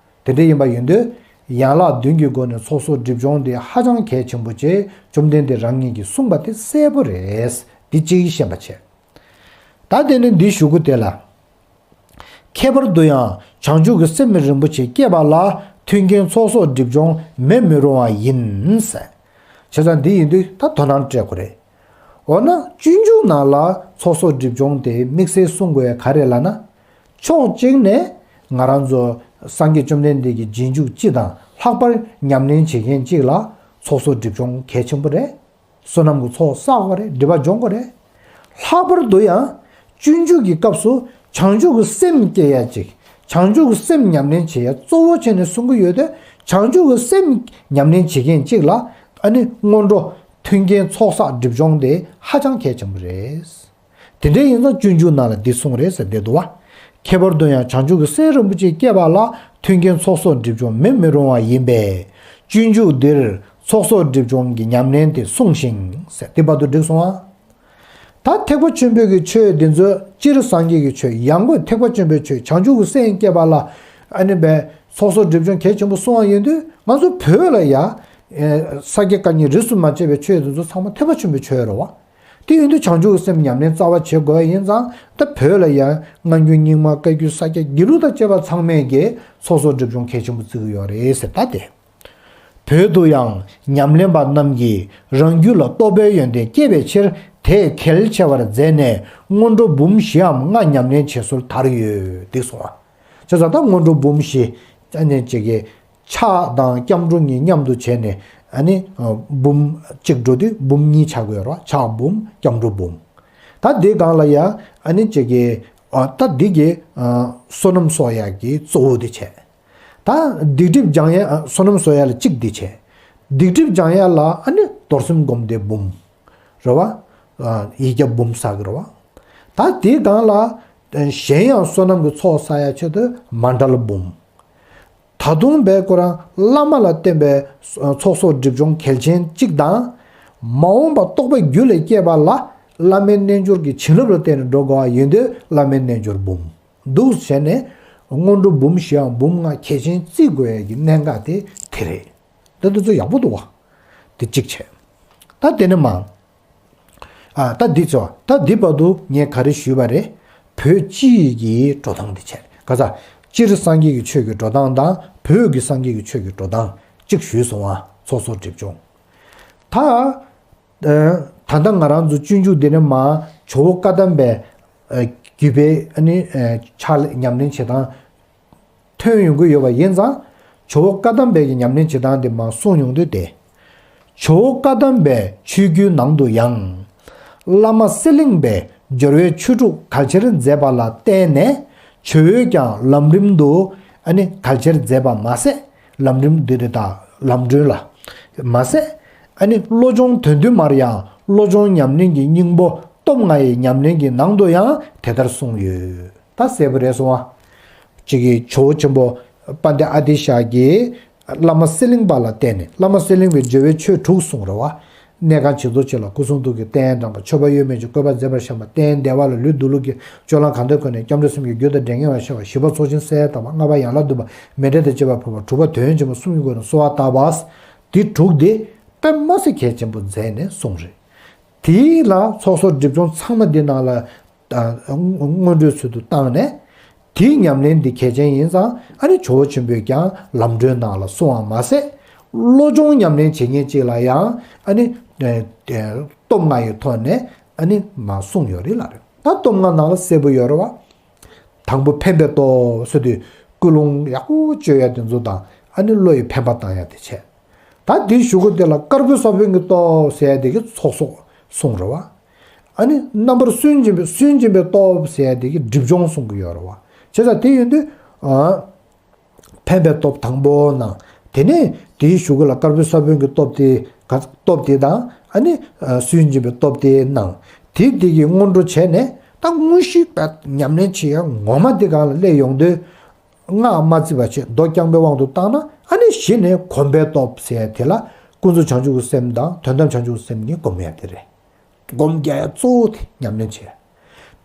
བ། དེ་འདྲ་ཡིན་པ་ཡིན་དུས། ཡན་ལག་བདུན་གྱི་སྒོ་ནས་ཚོགས་གསོག་སྒྲིབ་སྦྱོང་དེ་ཧ་ཅང་གལ་ཆེན་པོ་ཅིག་བཅོམ་ལྡན་འདས་རང་ཉིད་ཀྱིས་གསུངས་པ་དེ་གསལ་པོ་རེད། འདི་གཅིག་ཤེས་པ་བྱས། ད་དེ་ནས་འདི་ཞུ་གི་དེ་ལ། ཁྱད་པར་དུ་ཡང་བྱང་ཆུབ་ཀྱི་སེམས་རིན་པོ་ཆེ་བསྐྱེད་པ་ལ་མཐུན་རྐྱེན་ཚོགས་གསོག་སྒྲིབ་སྦྱོང་མེད་མི་རུང་བ་ཡིན་ཟེར། བྱས་ཙང་འདི་ཡིན་དུས་ད་དོ་སྣང་སྤྲད་དགོས་རེད། འོ་ན་སྤྱོད་འཇུག་ནང་ལ་ཚོགས་གསོག་སྒྲིབ་སྦྱོང་དེ་དམིགས་བསལ་གསུང་དགོས་ཡ་ག་རེ་ལབ་ན། ཕྱོགས་གཅིག་ནས་ང་རང་ཚོ་སངས་རྒྱས་བཅོམ་ལྡན་འདས་ཀྱི་རྗེས་འཇུག་སྤྱི་དང་ལྷག་པར་ཉམས་ལེན་བྱེད་མཁན་གཅིག་ལ་ཚོགས་གསོག་སྒྲིབ་སྦྱོང་གལ་ཆེན་པོ་རེད། བསོད་ནམས་ཀྱི་ཚོགས་བསགས་དགོས་རེད། སྒྲིབ་པ་སྦྱོང་དགོས་རེད། ལྷག་པར་དུ་ཡང་སྤྱོད་འཇུག་གི་སྐབས་སུ་བྱང་ཆུབ་ཀྱི་སེམས་སྐྱེ་ཡ་ཅིག་བྱང་ཆུབ་ཀྱི་སེམས་ཉམས་ལེན་བྱེད་ཡ་གཙོ་བོ་བྱས་ནས་གསུང་གི་ཡོད་དེ། བྱང་ཆུབ་ཀྱི་སེམས་ཉམས་ལེན་བྱེད་མཁན་གཅིག་ལ་ཨ་ནི་སྔོན་འགྲོ་མཐུན་རྐྱེན་ཚོགས་བསགས་སྒྲིབ་སྦྱོང་དེ་ཧ་ཅང་གལ་ཆེན་པོ་རེད། དེ་འདྲ་ཡིན་ཙང་སྤྱོད་འཇུག་ནང་ལ་འདི་གསུངས་རེད་ཟེར་བསྡད་འདུག་བ། ཁྱད་པར་དུ་ཡང་བྱང་ཆུབ་ཀྱི་སེམས་རིན་པོ་ཆེ་བསྐྱེད་པ་ལ་མཐུན་རྐྱེན་ཚོགས་གསོག་སྒྲིབ་སྦྱོང་མེད་མི་རུང་བ་ཡིན་པས། སྤྱོད་འཇུག་འདིར་ཚོགས་གསོག་སྒྲིབ་སྦྱོང་གི་ཉམས་ལེན་དེ་གསུངས་ཤིང་ཟེར། དེ་བར་དུ་འགྲིག་སོང་ཨ། ད་ཐེག་པ་ཆེན་པོའི་གི་ཆོས་འདི་ཚོ་སྤྱིར་སངས་རྒྱས་ཀྱི་ཆོས་ཡང་སྒོས་ཐེག་པ་ཆེན་པོའི་ཆོས་བྱང་ཆུབ་ཀྱི་སེམས་བསྐྱེད་པ་ལ་ཨ་ནི་བས་ཚོགས་གསོག་སྒྲིབ་སྦྱོང་གལ་ཆེན་པོ་གསུངས་པ་ཡིན་དུས། ང་ཚོ་བོད་ལ་ཡ་ས་དགེ་བཀའ་རྙིང་རིས་སུ་མ་ཆད་པའི་ཆོས་འདི་ཚོ་ཚང་མ་ཐེག་པ་ཆེན་པོའི་ཆོས་རེད་བ། དེ་ཡིན་དུས་བྱང་ཆུབ་ཀྱི་སེམས་ཉམས་ལེན་རྩ་བ་བྱེད་དགོས་ཡིན་ཙང་། ད་བོད་ལ་ཡང་སྔ་འགྱུར་རྙིང་མ་བཀའ་བརྒྱུད་ས་སྐྱ་དགེ་ལུགས་དང་བཅས་པ་ཚང་མས་ཀྱི་ཚོགས་གསོག་སྒྲིབ་སྦྱོང་གལ་ཆེན་པོ་བརྩི་གི་ཡོད་རེད་ཟེར། ད་དེ་བོད་དུ་ཡང་ཉམས་ལེན་པ་རྣམས་ཀྱིས་རང་རྒྱུད་ལ་རྟོགས་པའི་ཡོན་ཏན་བསྐྱེད་པའི་ཕྱིར་དེ་གལ་ཆེ་བར་མཛད་ནས་སྔོན་འགྲོ་འབུམ་བཞི་འམ་ལྔ་ཉམས་ལེན་བྱེད་སྲོལ་དར་ཡོད་འདུག་གསུངས་པ། བྱས་ཙང་ད་སྔོན་འགྲོ་འབུམ་བཞི་ཨ་ནི་ཅིག་གི་ཕྱག་དང་སྐྱབས་འགྲོ་གཉིས་མཉམ་དུ་བྱས་ནས་ཨ་ནི་འབུམ་གཅིག་འགྲོ་དུས་འབུམ་གཉིས་ཆགས་ཀྱི་ཡོད་རེད་བ། ཕྱག་འབུམ་སྐྱབས་འགྲོ་འབུམ། ད་འདི་སྒང་ལ་ཡ་ཨ་ནི་ཅིག་གི་ཨ་ད་འདི་གི་ཨ་བསོད་ནམས་གསོག་ཡག་གི་གཙོ་བོ་འདི་བྱས། ད་སྡིག་སྒྲིབ་སྦྱང་ཡ་ཨ་བསོད་ནམས་གསོག་ཡ་ལ་གཅིག་འདི་བྱས། སྡིག་སྒྲིབ་སྦྱང་ཡ་ལ་ཨ་ནི་རྡོར་སེམས་སྒོམ་བཟླས་འབུམ། རེད་བ། ཨ་ཡིག་བརྒྱ་འབུམ་བསགས་ཀྱི་རེད་བ། ད་དེའི་སྒང་ལ་གཞན་ཡང་བསོད་ནམས་ཀྱི་ཚོགས་བསགས་ཡ་ཆེད་དུ་མཎྜལ་འབུམ། ད་དུང་བས་ཁོ་རང་བླ་མ་ལ་བརྟེན་པའི་ཚོགས་གསོག་སྒྲིབ་སྦྱོང་གལ་ཆེན་གཅིག་དང་། མ་འོངས་པ་རྟོགས་པ་རྒྱུད་ལ་སྐྱེས་པ་ལ་བླ་མའི་རྣལ་འབྱོར་གྱི་བྱིན་རླབས་ལ་བརྟེན་ནས་འགྲོ་དགོས་པ་ཡིན་དུས་བླ་མའི་རྣལ་འབྱོར་འབུམ་འདུག་བྱས་ནས། སྔོན་འགྲོ་འབུམ་བཞི་འམ་འབུམ་ལྔ་གལ་ཆེན་བརྩི་དགོས་ཡ་གི་གནད་འགག་དེ་དེ་རེད། ད་འདི་ཚོ་ཡག་པོ་འདུག་བ། དེ་གཅིག་བྱས། ད་དེ་ནས་མ། ཨ་ད་འདི་ཚོ་ད་འདི་བར་དུ་ངས་ག་རེ་ཞུས་པ་རེད། བོད་སྤྱི་ཡི་གི་འགྲོ་སྟངས་འདི་བྱས། ག་ས་སྤྱིར་སངས་རྒྱས་ཀྱི་ཆོས་ཀྱི་འགྲོ་སྟངས་དང་བོད་ཀྱི་སངས་རྒྱས་ཀྱི་ཆོས་ཀྱི་འགྲོ་སྟངས་གཅིག་ཞུས་སོང་ཨ། ཚོགས་གསོག་སྒྲིབ་སྦྱོང་། ད་ད་ལྟ་ང་རང་ཚོ་སྤྱོད་འཇུག་འདི་ནས་མ་ཇོ་བོ་བཀའ་གདམས་པའི་བརྒྱུད་པའི་ཨ་ནི་ཕྱག་ལས་ཉམས་ལེན་བྱེད་སྟངས་ཐོན་ཡོང་གི་ཡོད་པ་ཡིན་ཙང་། ཇོ་བོ་བཀའ་གདམས་པའི་གི་ཉམས་ལེན་བྱེད་སྟངས་དེ་མར་གསུངས་ཡོང་དུས་ཏེ། ཇོ་བོ་བཀའ་གདམས་པའི་ཆོས་བརྒྱུད་ནང་དུ་ཡང་། བླ་མ་གསེར་གླིང་པས་སྦྱོར་བའི་ཆོས་དྲུག་གལ་ཆེར་མཛད་པ་ལ་བརྟེན་ནས་ཇོ་བོས་ཀྱང་ལམ་རིམ་དུ་ཨ་ནི་གལ་ཆེར་མཛད་པ་མ་ཟད། ལམ་རིམ་འདི་རེད་ད། ལམ་སྒྲོན་ལ་མ་ཟད། ཨ་ནི་བློ་སྦྱོང་དོན་བསྡུ་མར་ཡང་བློ་སྦྱོང་ཉམས་ལེན་གྱི་སྙིང་པོ་ སྟོབས་ལྔ་ཡི་ཉམས་ལེན་གྱི་ནང་དུ་ཡང་དེ་ལྟར་གསུངས་ཡོད། ད་གསལ་པོ་རེད་སོང་ཨ། གཅིག་གིས་ཇོ་བོ་ཆེན་པོ་དཔལ་ལྡན་ཨ་ཏི་ཤ་གིས་བླ་མ་གསེར་གླིང་པ་ལ་བརྟེན་ནས། བླ་མ་གསེར་གླིང་པས་འཇལ་བའི་ཆོས་དྲུག་གསུངས་རེད་བ། གནས་ཁང་བྱེད་རྫོགས་ཆེ་ལ་སྐུ་གསུང་ཐུགས་ཀྱི་རྟེན་དྲངས་པ། མཆོད་པ་གཡོ་མེད་ཀྱི་བཀོད་པ་མཛད་པར་བཤམས་པ། རྟེན་བདེ་བ་ལ་ལུས་མདོར་བསླུས་ཀྱི་སྤྱོད་ལམ་གང་འདོད་བཀོད་ནས། སྐྱབས་འགྲོ་སེམས་བསྐྱེད་རྒྱུད་དང་འབྲེལ་ངེས་པར་ཤར་བ། བཞི་པ་ཚོགས་ཆེན་གསལ་བཏབ་པ། ལྔ་པ་ཡན་ལག་བདུན་པ་མཎྜལ་དང་བཅས་པ་ཕུལ་བ། དྲུག་པ་དོན་ཆེན་པོ་གསུམ་གྱི་སྒོ་ནས་གསོལ་བ་བཏབ་པ། འདི་དྲུག་འདི་དཔེ་མ་སྲིད་གལ་ཆེན་པོ་མཛད་ནས་གསུངས་རེད། དེ་ལ་ཚོགས་གསོག་སྒྲིབ་སྦྱོང་ཚང་མ་འདི་ནང་ལ་ཨ་སྔོན་འགྲོའི་ཚུལ་དུ་བཏང་ནས། དེའི་ཉམས་ལེན་འདི་གལ་ཆེན་ཡིན་ཙང་། ཨ་ནི་ཇོ་བོ་ཆེན་པོས་ཀྱང་ལམ་སྒྲོན་ནང་ལ་གསུངས་པ་མ་ཟད། བློ་སྦྱོང་ཉམས་ལེན་བྱེད་མཁན་ཅིག་ལ་ཡང་ཨ་ནི་ཨ་ཨ་སྟོབས་ལྔ་ཡི་ཐོག་ནས་ཨ་ནི་མ་གསུངས་ཡོད་རེད་ལ་རེད། ད་སྟོབས་ལྔ་ནང་ལ་གསལ་པོ་ཡོད་རེད་བ། དང་པོ་འཕེན་པའི་སྟོབས་ཟེར་དུས། ཀུན་སློང་ཡག་པོ་བཅོས་ཡ་དེ་ཚོ་དང་། ཨ་ནི་བློ་ཡི་འཕེན་པ་བཏང་ཡ་དེ་བྱས། ད་དེའི་གཞུག་གུ་དེ་ལ་དཀར་པོའི་ས་བོན་གྱི་སྟོབས་ཟེར་ཡ་དེ་གི་ཚོགས་གསོག་གསུངས་རེད་བ། ཨ་ནི་རྣམ་པར་སུན་འབྱིན་པའི་སུན་འབྱིན་པའི་སྟོབས་ཟེར་ཡ་དེ་གི་སྒྲིབ་སྦྱོང་གསུང་གི་ཡོད་རེད་བ། བྱས་ཙང་དེ་ཡིན་དུས་ཨ་འཕེན་པའི་སྟོབས་དང་པོ་གནང་། དེ་ནས་དེའི་གཞུག་གུ་ལ་དཀར་པོའི་ས་བོན་གྱི་སྟོབས་དེ་ག་སྟོབས་དེ་དང་། ཨ་ནི་ཨ་སུན་འབྱིན་པའི་སྟོབས་དེ་གནང་། དེ་དེ་གི་སྔོན་འགྲོ་བྱས་ནས། ད་དངོས་གཞི་ཉམས་ལེན་བྱེད་ཡ་ངོ་མ་དེ་སྒང་ལ་སླེབས་ཡོང་དུས། སྔགས་མ་བརྩིས་པ་བྱས། མདོ་རྐྱང་པའི་དབང་དུ་བཏང་ན། ཨ་ནི་གཞི་ནས་གོམས་པའི་སྟོབས་ཟེར་ཡ་དེ་ལ་ཀུན་རྫོབ་བྱང་ཆུབ་ཀྱི་སེམས་དང་དོན་དམ་བྱང་ཆུབ་ཀྱི་སེམས་གཉིས་སྒོམ་ཡ་དེ་རེད། སྒོམ་རྒྱག་ཡ་གཙོ་བོ་དེ་ཉམས་ལེན་བྱེད་ཡ།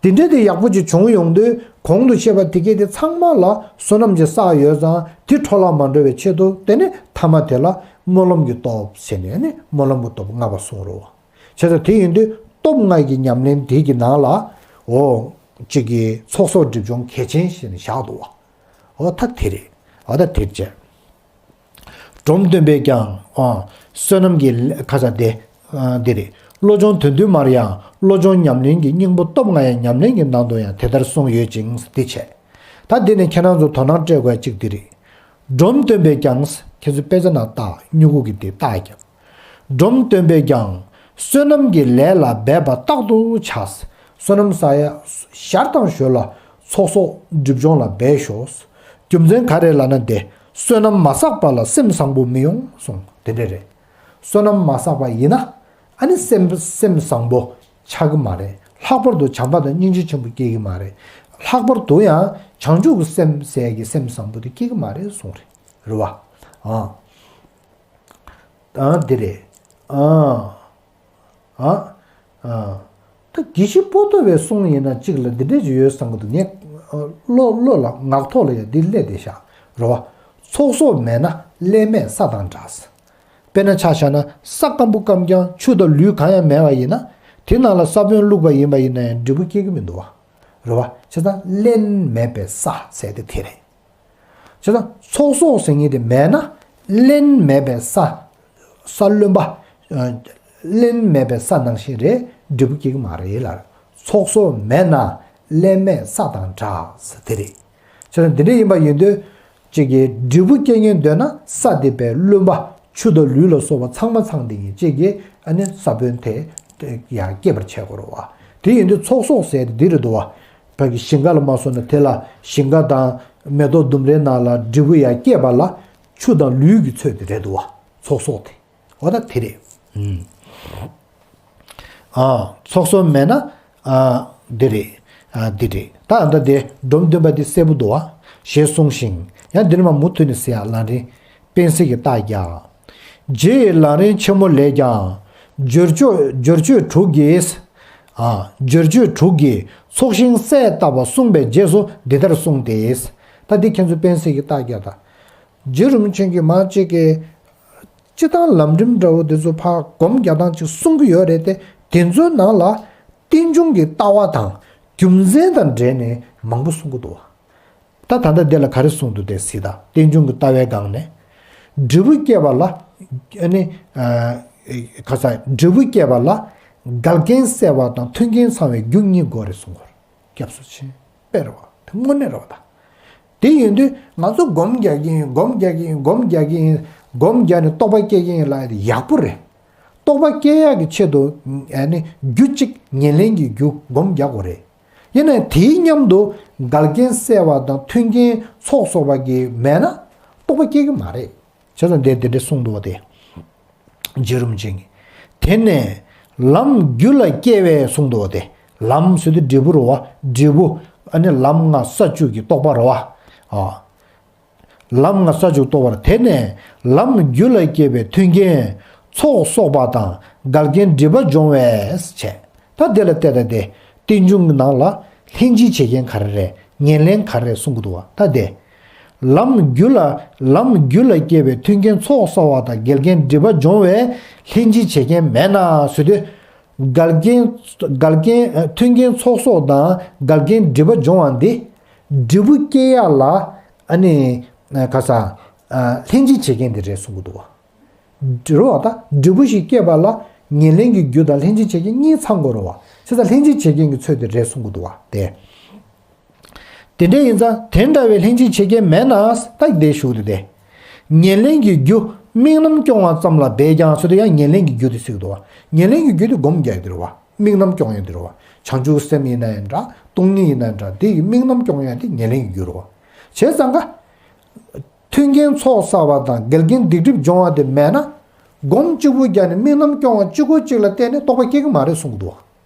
དེ་འདྲ་དེ་ཡག་པོ་ཅིག་བྱུང་ཡོང་དུས། གོང་དུ་བཤད་པ་དེ་གས་དེ་ཚང་མ་ལ་བསོད་ནམས་ཀྱི་བསགས་ཡོད་ཙང་། དེ་འཕྲོ་བརླག་མ་འགྲོ་བའི་ཆེད་དུ། དེ་ནས་ཐ་མ་དེ་ལ་སྨོན་ལམ་གྱི་སྟོབས་ཟེར་ནས་ནི་སྨོན་ལམ་གྱི་སྟོབས་ལྔ་པ་གསུངས་རེད་བ། བྱས་ཙང་དེ་ཡིན་དུས་སྟོབས་ལྔ་གི་ཉམས་ལེན་དེ་གི་ནང་ལ། འོ། གཅིག་གི་ཚོགས་གསོག་སྒྲིབ་སྦྱོང་གལ་ཆེན་ཞེས་ནས་བཞག་འདུག་བ། འོ་ད་དེ་རེད། འོ་ད་དེ་བྱས། འབྲོམ་སྟོན་པས་ཀྱང་། ཨ། བསོད་ནམས་ཀྱི་ལས་ཁ་ས་དེ། ཨ། འདི་རེད། བློ་སྦྱོང་དོན་བསྡུས་མར་ཡང་བློ་སྦྱོང་ཉམས་ལེན་གྱི་སྙིང་པོ་སྟོབས་ལྔ་ཡི་ཉམས་ལེན་གྱི་ནང་དུ་ཡང་དེ་ལྟར་གསུངས་ཡོད་ཅིང་། འདི་བྱས། ད་འདི་ནས་ཁྱེད་རང་ཚོ་དོ་སྣང་སྤྲད་དགོས་ཡ་གཅིག་འདི་རེད། འབྲོམ་སྟོན་པས་ཀྱང་། ཁྱེད་ཚོ་དཔེ་ཆ་ནང་ལྟ། སྨྱུ་གུ་གི་དེ་ལྟ་ཀྱང་། འབྲོམ་སྟོན་པས་ཀྱང་། བསོད་ནམས་ཀྱི་ལས་ལ་འབད་པ་རྟག་ཏུ་བྱ། བསོད་ནམས་བསགས་ཡ་ཞར་དང་ཞོར་ལ་ཚོགས་གསོག་སྒྲིབ་སྦྱོང་ལ་འབད་ཤོག། རྒྱུ་མཚན་ག་རེ་ལབ་ན། དེ་བསོད་ནམས་མ་བསགས་པ་ལ་སེམས་བཟང་པོ་མི་ཡོང་གསུངས། དེ་འདྲ་རེད། བསོད་ནམས་མ་བསགས་པ་ཡིན་ན། ཨ་ནི་སེམས་སེམས་བཟང་པོ་ཆགས་ཀྱི་མ་རེད། ལྷག་པར་དུ་བྱམས་པ་དང་སྙིང་རྗེ་ཆེན་པོ་སྐྱེ་གི་མ་རེད། ལྷག་པར་དུ་ཡང་བྱང་ཆུབ་ཀྱི་སེམས་ཟེར་གྱི་སེམས་བཟང་པོ་དེ་སྐྱེ་གི་མ་རེད་གསུངས་རེད། རེད་བ། ཨ། ཨ། འདི་རེད། ཨ། ཨ། ཨ། ད་དགེ་བཤེས་པོ་ཏོ་བའི་གསུང་ཡིན་ན་གཅིག་ལ་འདི་འདྲས་ཅིག་ཡོད་བསམ་གྱི་འདུག་ངས་བློ་བློ་ལ་ངག་ཐོག་ལ་ཡང་འདི་སླེབས་བསྡད་ཤག། རེད་བ། ཚོགས་གསོག་མེད་ན་ཀླད་མེད་ས་དང་འདྲ། དཔེར་ན་ཆ་བཞག་ན་ས་སྐམ་པོ་སྐམ་རྐྱང་ཆུ་དང་ལུད་གང་ཡང་མེད་པ་ཡིན་ན། དེ་ནང་ལ་ས་བོན་བླུགས་པ་ཡིན་པ་ཡིན་ན་ཡང་འབྲས་བུ་སྐྱེ་གི་མི་འདུག་བ། རེད་བ། བྱས་ཙང་རླན་མེད་པའི་ས་ཟེར་དེ་དེ་རེད། བྱས་ཙང་ཚོགས་གསོག་ཟེར་མཁན་དེ་མེད་ན། རླན་མེད་པའི་ས། ས་རློན་པ། ཨ། རླན་མེད་པའི་ས་ནང་བཞིན་རེད། འབྲས་བུ་སྐྱེ་གི་མ་རེད་ལ། ཚོགས་གསོག་མེད་ན་རླན་མེད་ས་དང་འདྲ་ཟེར་དེ་རེད། བྱས་ཙང་འདི་འདྲ་ཡིན་པ་ཡིན་དུས། གཅིག་གིས་འབྲས་བུ་སྐྱེ་མཁན་འདོད་ན་ས་དེ་དཔེ་རློན་པ། ཆུ་དང་ལུད་ལ་སོགས་པ་ཚང་མ་ཚང་དེ་ཡིན། གཅིག་གིས་ཨ་ནི་ས་བོན་དེ་ཡར་སྐྱེད་པར་བྱེད་དགོས་རེད་བ། དེ་ཡིན་དུས་ཚོགས་གསོག་ཟེར་དེ་འདི་རེད་འདུག་བ། ཕ་གི་ཞིང་ཁ་ལ་མ་སོང་ན་དེ་ལ་ཞིང་ཁ་དང་མེ་ཏོག་ལྡུམ་རའི་ནང་ལ་འབྲས་བུ་ཡར་སྐྱེད་པ་ལ་ཆུ་དང་ལུད་ཀྱི་ཚོད་དེ་རེད་འདུག་བ། ཚོགས་གསོག་དེ། འོ་ད་དེ་རེད། ཨུམ། ཨ། ཚོགས་གསོག་མེད་ན། ཨ། འདི་རེད། ཨ། འདི་རེད། ད་ཨ་ད་དེ་འབྲོམ་སྟོན་པ་འདི་གསལ་པོ་འདུག་བ། ཞེས་གསུངས་ཤིང་། ཡང་འདི་ནས་མར་མུ་མཐུད་ནས་ཟེར་ཡ། ལམ་རིམ་དཔེ་གསལ་གྱི་རྟགས་བརྒྱད། རྗེ་ཡི་ལམ་རིམ་ཆེན་མོ་ལས་ཀྱང་། སྦྱོར་ཆོས་སྦྱོར་ཆོས་དྲུག་གིས། ཨ། སྦྱོར་ཆོས་དྲུག་གིས་ཚོགས་ཞིང་གསལ་བཏབ་པ་གསུངས་པའི་རྗེས་སུ་འདི་ལྟར་གསུངས་ཏེ། ད་འདི་ཁྱེད་ཚོ་དཔེ་གསལ་གྱི་རྟགས་བརྒྱད་དང་། རྗེ་རིན་པོ་ཆེ་གིས་མང་ཆེ་གིས། སྤྱིར་བཏང་ལམ་རིམ་འདྲ་བོ་དེ་ཚོ་ཕར་སྒོམ་རྒྱག་སྟངས་ཅིག་གསུང་གི་ཡོད་རེད་དེ། དེ་ཚོའི་ནང་ལ་རྟེན་འབྱུང་གི་ལྟ་བ་དང་རྒྱུ་མཚན་དང་འབྲེལ་ནས་མང་པོ་གསུང་གི་འདུག་བ། ད་ད་ལྟ་འདི་ལ་ག་རེ་གསུངས་འདུག་དེ་གཟིགས་དང་། རྟེན་འབྱུང་གི་ལྟ་བའི་སྒང་ནས། འབྲས་བུ་སྐྱེད་པ་ལ། ཨ་ནི། ཨ། ག་ས། འབྲས་བུ་སྐྱེད་པ་ལ་འགལ་རྐྱེན་བསལ་བ་དང་མཐུན་རྐྱེན་ཚང་བའི་རྒྱུ་གཉིས་དགོས་རེད་གསུངས་པ་རེད། སྐྱབས་སུ་མཆི། དཔེ་རེད་བ། དེ་དངོས་གནས་རེད་བ་ད། དེ་ཡིན་དུས་ང་ཚོ་སྒོམ་རྒྱག་གི་ཡིན། སྒོམ་རྒྱག་གི་ཡིན། སྒོམ་རྒྱག་གི་ཡིན། སྒོམ་རྒྱག་ནས་རྟོགས་པ་སྐྱེ་གི་ཡིན་ལབ་ཡག་པོ་རེད། རྟོགས་པ་སྐྱེ་ཡག་གི་ཆེད་དུ། ཨ་ནི་རྒྱུ་གཅིག་ཉེར་ལེན་གྱི་རྒྱུ་སྒོམ་རྒྱག་དགོས་རེད། ཡིན་ནའི་དེའི་མཉམ་དུ་འགལ་རྐྱེན་བསལ་བ་དང་མཐུན་རྐྱེན་ཚོགས་གསོག་པ་གི་མེད་ན་རྟོགས་པ་སྐྱེ་གི་མ་རེད། བྱས་ཙང་དེ་དེ་འདྲ་གསུངས་འདུག་བ་དེ། རྗེ་རིན་པོ་ཆེ་གིས། དེ་ནས་ ལམ་རྒྱུ་ལ་སྐྱེ་བས་གསུངས་འདུག་བ་དེ། ལམ་ཟེར་དུས་འབྲས་བུ་རེད་བ། འབྲས་བུ། ཨ་ནི་ལམ་ལྔ་ས་བཅུ་གི་རྟོགས་པ་རེད་བ། ཨ། ལམ་ལྔ་ས་བཅུ་རྟོགས་པར། དེ་ནས་ལམ་རྒྱུ་ལ་སྐྱེ་བའི་མཐུན་རྐྱེན་ཚོགས་གསོག་པ་དང་འགལ་རྐྱེན་སྒྲིབ་པ་སྦྱོང་བས་བྱས། ད་དེ་ལ་བལྟས་ད་དེ། རྟེན་འབྱུང་གི་ནང་ལ་ལྷན་ཅིག་བྱེད་རྐྱེན་ག་རེ་རེད། ཉེར་ལེན་ག་རེ་རེད་གསུང་གི་འདུག་བ། ད་དེ། ལམ་རྒྱུ་ལ་ལམ་རྒྱུ་ལ་སྐྱེ་བའི་མཐུན་རྐྱེན་ཚོགས་གསོག་པ་དང་འགལ་རྐྱེན་སྒྲིབ་པ་སྦྱོང་བས་ལྷན་ཅིག་བྱེད་རྐྱེན་མེད་ན་ཟེར་དུས། འགལ་རྐྱེན། འགལ་རྐྱེན། མཐུན་རྐྱེན་ཚོགས་གསོག་དང་འགལ་རྐྱེན་སྒྲིབ་པ་སྦྱོང་བ་འདི། འབྲས་བུ་སྐྱེ་ཡག་ལ། ཨ་ནི། ག་ས། ལྷན་ཅིག་བྱེད་རྐྱེན་འདི་རེད་གསུང་གི་འདུག་བ། རེད་བ། ད་འབྲས་བུ་ཞིག་སྐྱེས་པ་ལ་ཉེར་ལེན་གྱི་རྒྱུ་དང་ལྷན་ཅིག་བྱེད་རྐྱེན་གཉིས་ཚང་དགོས་རེད་བ། བྱས་ཙང་ལྷན་ཅིག་བྱེད་རྐྱེན་གྱི་ཚོད་དེ་རེད་གསུང་གི་འདུག་བ། དེ། དེ་འདྲ་ཡིན་ཙང་དེ་འདྲ་བའི་ལྷན་ཅིག་བྱེད་རྐྱེན་མེད་ན་ད་དེ་ཞུགས་དེ་དེ། ཉེར་ལེན་གྱི་རྒྱུ་དམིགས་རྣམ་སྐྱོང་བ་ཙམ་ལ་འབད་ཀྱང་ཟེར་དུས་ཡང་ཉེར་ལེན་གྱི་རྒྱུ་དེ་ཟེར་གི་འདུག་བ། ཉེར་ལེན་གྱི་རྒྱུ་དེ་སྒོམ་རྒྱག་གི་རེད་བ། དམིགས་རྣམ་སྐྱོང་ཡག་དེ་རེད་བ། བྱང་ཆུབ་སེམས་ཡིན་ན་ཡང་འདྲ། སྟོང་ཉིད་ཡིན་ན་འདྲ། དེ་ཡི་དམིགས་རྣམ་སྐྱོང་ཡག་དེ་ཉེར་ལེན་གྱི་རྒྱུ་རེད་བ། བྱས་ཙང་ཀ། མཐུན་རྐྱེན་ཚོགས་བསགས་པ་དང་འགལ་རྐྱེན་སྡིག་སྒྲིབ་སྦྱོང་བ་དེ་མེད་ན། སྒོམ་གཅིག་པུ་རྒྱག་ནས་དམིགས་རྣམ་སྐྱོང་བ་གཅིག་པོ་གཅིག་ལ་བརྟེན་ནས་རྟོགས་པ་སྐྱེ་གི་མ་རེད་གསུང་གི་འདུག་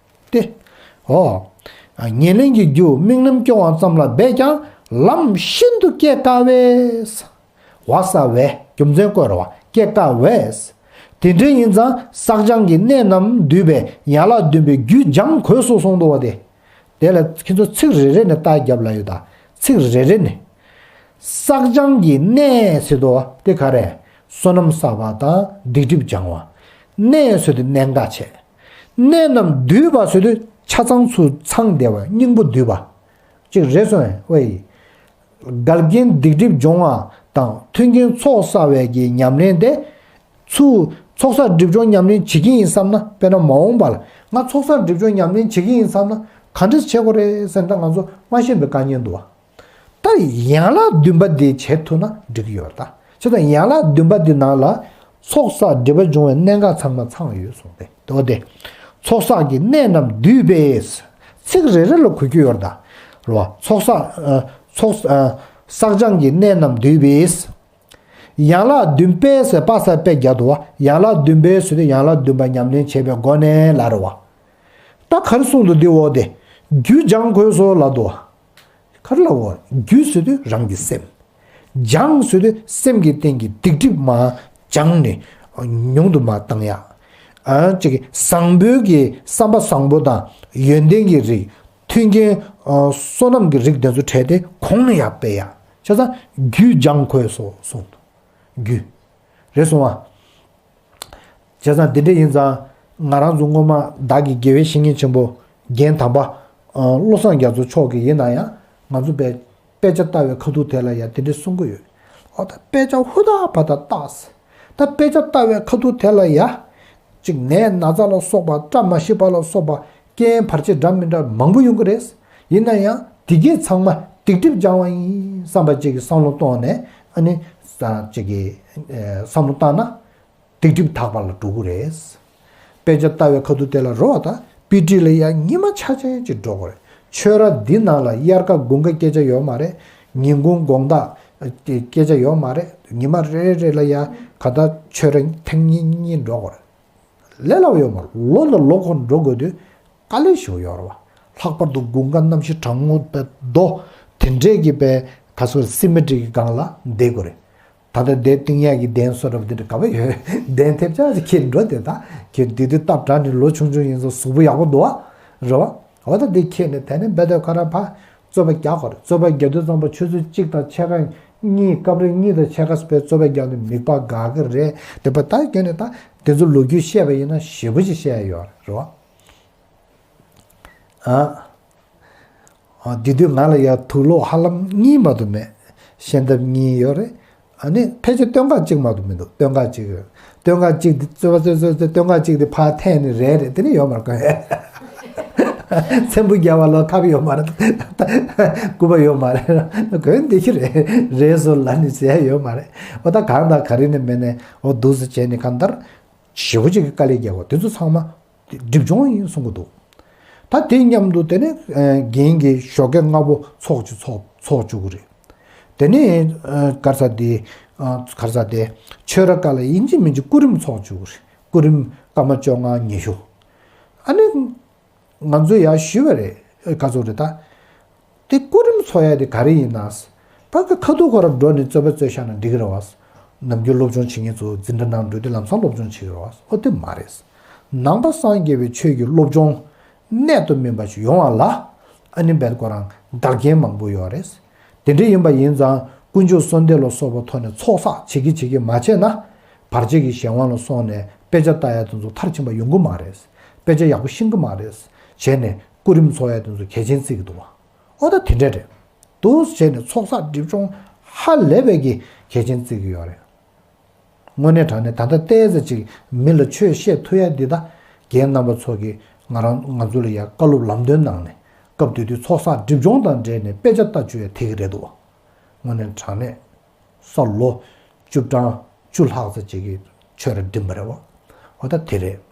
བ། སྟེ། འོ། ཉེར་ལེན་གྱི་རྒྱུ་དམིགས་རྣམ་སྐྱོང་བ་ཙམ་ལ་འབད་ཀྱང་ལམ་ཤིན་ཏུ་སྐྱེ་དཀའ་བས། བ་ས་བས་རྒྱུ་མཚན་བཀོད་རེད་བ། སྐྱེ་དཀའ་བས། དེ་འདྲ་ཡིན་ཙང་བསགས་སྦྱང་གི་གནད་རྣམས་བསྡུས་པས་ཡན་ལག་བདུན་པའི་རྒྱུད་སྦྱང་དགོས་སོ་གསུངས་འདུག་བ་སྟེ། དེ་ལ་ཁྱེད་ཚོ་ཚིག་རེ་རེ་ནས་རྟགས་རྒྱབ་ལ་ཡོད་ད། ཚིག་རེ་རེ་ནས། བསགས་སྦྱང་གི་གནད་ཟེར་དོ་དེ་ག་རེ། བསོད་ནམས་བསགས་པ་དང་སྡིག་སྒྲིབ་སྦྱང་བ། གནད་ཟེར་དུས་གནད་འགག་བྱས། གནད་རྣམས་བསྡུས་པ་ཟེར་དུས་ཆ་ཚང་ཚུར་ཚང་བསྡད་པ་སྙིང་པོ་བསྡུས་པ། ཅིག་རེད་སོང་ཨེ་ཝེ། འགལ་རྐྱེན་སྡིག་སྒྲིབ་སྦྱོང་བ་དང་མཐུན་རྐྱེན་ཚོགས་བསགས་པའི་གི་ཉམས་ལེན་དེ། ཚུར་ཚོགས་བསགས་སྒྲིབ་སྦྱོང་ཉམས་ལེན་བྱེད་ཀྱི་ཡིན་བསམ་ན་དཔེར་ན་མ་འོངས་པ་ལ་ང་ཚོགས་བསགས་སྒྲིབ་སྦྱོང་ཉམས་ལེན་བྱེད་ཀྱི་ཡིན་བསམ་ན་ག་འདྲས་བྱེད་དགོས་རེད་ཟེར་ན་ད་ང་ཚོ་མ་ཤེས་པའི་དཀའ་ངལ་འདུག་བ། ད་ཡན་ལག་བདུན་པ་འདི་བྱེད་ཐུབ་ན་འགྲིག་གི་ཡོད་རེད་ད། བྱས་ཙང་ཡན་ལག་བདུན་པ་འདི་ནང་ལ་ཚོགས་བསགས་སྒྲིབ་པ་སྦྱོང་བའི་གནད་འགག་ཚང་མ་ཚང་ཡོད་གསུངས་ཏེ་དེ་བ་དེ། ཚོགས་བསགས་ཀྱི་གནད་རྣམས་བསྡུས་པས། ཚིག་རེ་རེ་ལ་གོ་རྒྱུ་ཡོད་རེད་ད། རེད་བ། ཚོགས་བསགས། ཚོགས། བསགས་སྦྱང་གི་གནད་རྣམས་བསྡུས་པས། ཡན་ལག་བདུན་པས་ཟེར་པ་ས་པས་རྒྱག་འདུག་བ། ཡན་ལག་བདུན་པས་ཟེར་དུས་ཡན་ལག་བདུན་པ་ཉམས་ལེན་བྱེད་པའི་སྒོ་ནས་ལ་རེད་བ། ད་ག་རེ་གསུངས་འདུག་འདི་འོ་དེ། རྒྱུ་སྦྱང་དགོས་སོ་ལ་འདུག་བ། ག་རེ་ལ་འོ། རྒྱུ་ཟེར་དུས་རང་གི་སེམས། སྦྱང་ཟེར་དུས་སེམས་ཀྱི་སྟེང་གི་སྡིག་སྒྲིབ་མ་སྦྱངས་ནས་ཉུང་དུ་མ་བཏང་ཡ། ཨ་ཅིག་བཟང་པོའི་གི་བསམ་པ་བཟང་པོ་དང་ཡོན་ཏན་གྱི་རིགས། མཐུན་རྐྱེན། ཨ། བསོད་ནམས་ཀྱི་རིགས་དེ་ཚོ་བྲལ་ཏེ་གོང་ནས་ཡར་སྤེལ་ཡ། བྱས་ཙང་རྒྱུ་སྦྱང་དགོས་སོ་གསུངས་འདུག་རྒྱུ། རེད་སོང་ཨ། བྱས་ཙང་འདི་འདྲ་ཡིན་ཙང་། ང་རང་ཚོ་སྔོན་མ་བདག་གི་དགེ་བའི་བཤེས་གཉེན་ཆེན་པོ་རྒན་དམ་པ། ཨ། བློ་བཟང་རྒྱ་མཚོ་མཆོག་གིས་ཡིན་ན་ཡང་ང་ཚོ་དཔེ་དཔེ་ཆ་ལྟ་བའི་ཁ་ཐུག་དེ་ལ་ཡང་དེ་འདྲ་གསུང་གི་ཡོད། འོ་ད་དཔེ་ཆ་ཧུར་ཐག་བ་ད་བཏགས། ད་དཔེ་ཆ་ལྟ་བའི་ཁ་ཐུག་དེ་ལ་ཡ། གཅིག་ནད་ན་ཚ་ལ་སོགས་པ་བཀྲ་མ་ཤིས་པ་ལ་སོགས་པ་རྐྱེན་བར་ཆད་འདྲ་མི་འདྲ་མང་པོ་ཡོང་གི་རེད། ཡིན་ན་ཡང་དེ་གས་ཚང་མ་སྡིག་སྒྲིབ་སྦྱང་བ་ཡིན་བསམ་པ་གཅིག་གི་བསམ་བློ་གཏོང་ནས་ཨ་ནི་ས་གཅིག་གི་བསམ་བློ་བཏང་ན། སྡིག་སྒྲིབ་དག་པ་ལ་འགྲོ་གི་རེད། དཔེ་ཆ་ལྟ་བའི་ཁ་ཐུག་དེ་ལ་རོ་བ་དང་པི་ཏི་ལ་ཡང་ཉི་མ་ཆ་ཆེན་ཅིག་འགྲོ་གི་རེད། ཆོས་ར་འདི་ནང་ལ་དབྱར་ཁ་དགུན་ཁ་སྐད་ཆ་ཡོད་མ་རེད། ཉིན་གུང་དགོང་དག་སྐད་ཆ་ཡོད་མ་རེད། ཉི་མ་རེ་རེ་ལ་ཡང་ག་ད་ཆོས་ར་ཐེངས་གཉིས་གཉིས་འགྲོ་གི་རེད། ལས་སླ་པོ་ཡོད་མ་རེད། ལོ་ལ་ལོ་འཁོར་འགྲོ་དགོས་དུས་དཀའ་ལས་ཞེ་པོ་ཡོད་རེད་བ། ལྷག་པར་དུ་དགུན་ཁ་གནམ་གཤིས་གྲང་མོ་པའི་རྡོ་དེ་འདྲས་ཀྱི་པའི་ག་ཚོད་སི་མེ་ཏྲིག་གི་སྒང་ལ་བསྡད་དགོས་རེད། ད་ལྟ་བསྡད་བཏང་ཡག་གི་གདན་བཟོ་འདྲ་པོ་དེ་འདྲ་ག་པར་ཡོད། གདན་ཐེབས་ཆག་ཅིག་ཁྱེར་འགྲོ་དེ་ད་ཁྱེད་འདི་དུས་སྟབས་བྲལ་ནས་ལོ་ཆུང་ཆུང་ཡིན་ཙང་གཟུགས་པོ་ཡག་པོ་འདུག་བ། རེད་བ། འོ་ད་འདི་ཁྱེར་ནས་དེ་ནས་བེ་དོ་ཁ་ར་ཕ་རྩོད་པ་རྒྱག་དགོས་རེད། རྩོད་པ་རྒྱག་དུས་ཙམ་པ་ཆུ་ཚོད་གཅིག་དང་ཕྱེད་ཀ་གཉིས་སྐབས་རེ་གཉིས་དང་ཕྱེད་ཀ་སྤེལ་རྩོད་པ་རྒྱག་ནས་མིད་པ་འགག་གི་རེད། དེ་པ་ད་ཁྱེར་ནས་ད་དེ་ཚོ་ལོ་རྒྱུས་བཤད་པ་ཡིན་ན་ཞེ་པོ་ཅིག་བཤད་ཡ་ཡོད་རེད་བ། ཨ། ཨ། དེ་དུས་ང་ལ་ཡང་དུག་ལོག་ཧ་ལམ་གཉིས་མ་གཏོགས་མེད། ཤེས་ལྡན་གཉིས་ཡོད་རེད། ཨ་ནི་ཕལ་ཆེར་སྟོན་ཀ་གཅིག་མ་གཏོགས་མི་འདུག་སྟོན་ཀ་གཅིག་ཡོད། སྟོན་ཀ་གཅིག་དེ་རྩོད་པ་རྩོད་རྩོད་རྩོད་སྟོན་ཀ་གཅིག་དེ་ཕར་འཐེན་ནས་རལ་རེད། དེ་ནི་ཡོད་མ་རེད་གོ། ཚེམ་བུ་རྒྱག་པ་ལ་ཐབས་ཡོད་མ་རེད། སྐུད་པ་ཡོད་མ་རེད། གོན་བདེ་གི་རེད། རེད་སོ་ལ་ནི་ཟེར་ཡ་ཡོད་མ་རེད། འོ་ད་གང་དང་ག་རེ་ནས་མེད་ནས་འོ་འདུག་སེ་བྱས་ནས་གང་ལྟར་ཞེ་པོ་ཅིག་གི་དཀའ་ལས་རྒྱག་དགོས། དེ་ཚོ་ཚང་མ། སྒྲིབ་སྦྱོང་ཡིན་གསུང་གི་འདུག་ད་དེ་མཉམ་དུ་དེ་ནས་རྒན་གྱིས་ཞོགས་ཀས་སྔ་པོ་ཚོགས་ཅིག་ཚོགས་ཚོགས་བཅུག་གི་རེད། དེ་ནས་ག་རེ་ཟེར་དེ། ག་རེ་ཟེར་དེ། ཆོས་ར་ཀ་ལ་ཡིན་གཅིག་མིན་གཅིག་སྐུ་རིམ་ཚོགས་བཅུག་གི་རེད། སྐུ་རིམ་སྐར་མ་བཅོ་ལྔ་ཉི་ཤུ། ཨ་ནི་ང་ཚོས་ཡར་ཞུས་པ་རེད། ཨེ་ག་ཚོད་རེད་ད། དེ་སྐུ་རིམ་ཚོགས་ཡ་དེ་ག་རེ་ཡིན་ན། ཕ་གི་ཁ་ཐུག་ཁོ་ར་འགྲོ་ནས་རྩོད་པ་རྩོད་བཞག་ན་འགྲིག་གི་རེད་བ། ནམ་རྒྱུན་སློབ་སྦྱོང་བྱེད་མཁན་ཚོ་འཛིན་གྲྭ་ནང་འགྲོ་དུས་ལམ་སང་སློབ་སྦྱོང་བྱེད་ཀྱི་རེད་བ། ཨོ་དེ་མ་རེད། ནང་པ་སངས་རྒྱས་པའི་ཆོས་ཀྱི་སློབ་སྦྱོང་གནད་དུ་སྨིན་པ་ཞིག་ཡོང་བ་ལ། ཨ་ནི་བལ་ཁོ་རང་བདག་རྐྱེན་མང་པོ་ཡོད་རེད། དེ་འདྲ་ཡིན་པ་ཡིན་ཙང་དཀོན་མཆོག་གསོལ་འདེབས་ལ་སོགས་པའི་ཐོག་ནས་ཚོགས་བསགས་བྱེད་ཀྱི་བྱེད་ཀྱི་མ་བྱས་ན། བར་ཆད་ཀྱི་གཞན་དབང་ལ་སོང་ནས་དཔེ་ཆ་ལྟ་ཡ་དེ་ཚོ་མཐར་ཕྱིན་པ་ཡོང་གི་མ་རེད། དཔེ་ཆ་ཡག་པོ་ཤེས་ཀྱི་མ་རེད། བྱས་ནས་སྐུ་རིམ་ཚོགས་ཡ་དེ་ཚོ་གལ་ཆེན་བརྩི་གི་འདུག་བ། ཨོ་ད་དེ་འདྲ་རེད། འདུག་བྱས་ནས་ཚོགས་བསགས་སྒྲིབ་སྦྱོང་ཧ་ལས་པའི་གི་གལ་ཆེན་བརྩི་གི་ཡོད་རེད། དངོས་གནས་དྲང་གནས་ད་ལྟ་ཏོག་ཙམ་ཅིག་མི་ལ་ཆོས་བཤད་ཐུབ་ཡ་འདི་ད། རྒན་རྣམ་པ་ཚོ་གིས་ང་རང་ང་ཚོ་ལ་ཡ་བཀའ་སློབ་ལམ་སྟོན་གནང་ནས་སྐབས་དེ་དུས་ཚོགས་བསགས་སྒྲིབ་སྦྱོང་དང་འབྲེལ་ནས་དཔེ་ཆ་ལྟ་བཅུག་ཡ་དེ་གི་རེད་འདུག་བ། དངོས་གནས་དྲང་གནས་ས་ལོ་བཅུ་གྲངས་བཅུ་ལྷག་ཙམ་ཅིག་གི་ཆོས་ར་འགྲིམས་པ་རེད་བ། འོ་ད་དེ་རེད།